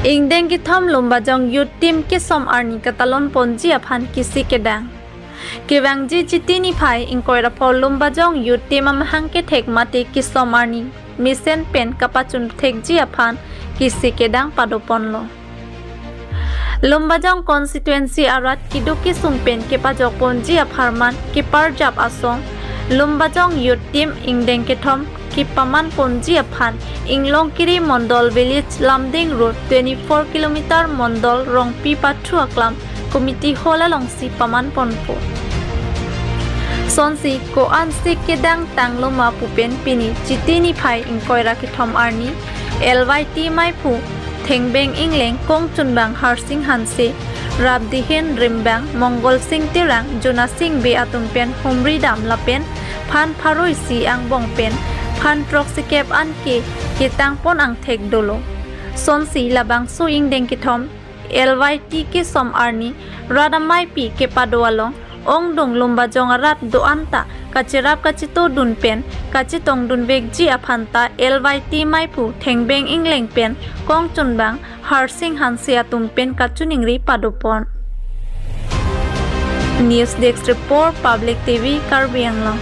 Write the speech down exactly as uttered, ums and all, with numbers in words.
Ingdeng kethom Lumbajong Youth Team kesom arni katalon ponji aphan kisi kedang. Kevangji Chiti niphai ingkoi ra pho Lumbajong Youth Team amahang kethek mate kesom arni mesen pen kapachun thekji aphan kisi kedang padoponlo. Lumbajong constituency arat keduk kesung pen kepajok ponji apharman keparjap asong Lumbajong Youth Team ingdeng kethom kepaman ponji aphan Inglongkiri Mondol Village, Lumding Road, twenty-four kilometer Mondol Rongpi Pathu Aklam Committee Hall alongsi paman ponpo. Sonsi ko-ansi kedang tanglo ma pu pen pini Chiti niphai ingkoi ra kethom arni L Y T maiphu Thengbeng Engleng, kongchunbang Harsing Hanse, rapdihin rimbang Mongolsing Terang, Jonasing Bey atum pen humri dam lapen phan pharo isi angbong pen phan throksi kep an ke ketang pon angthek dolo. Sonsi labangso ingdeng kethom L Y T kesom arni rat ameipi kepado along ongdung Lumbajong arat do-an ta kacherap kachetodun pen kachetongdun vekji aphan ta L Y T maiphu Thengbeng Engleng pen kongchunbang Harsing Hanse atum pen kachiningri padopon. News Desk Report, Public T V, Karbi Anglong.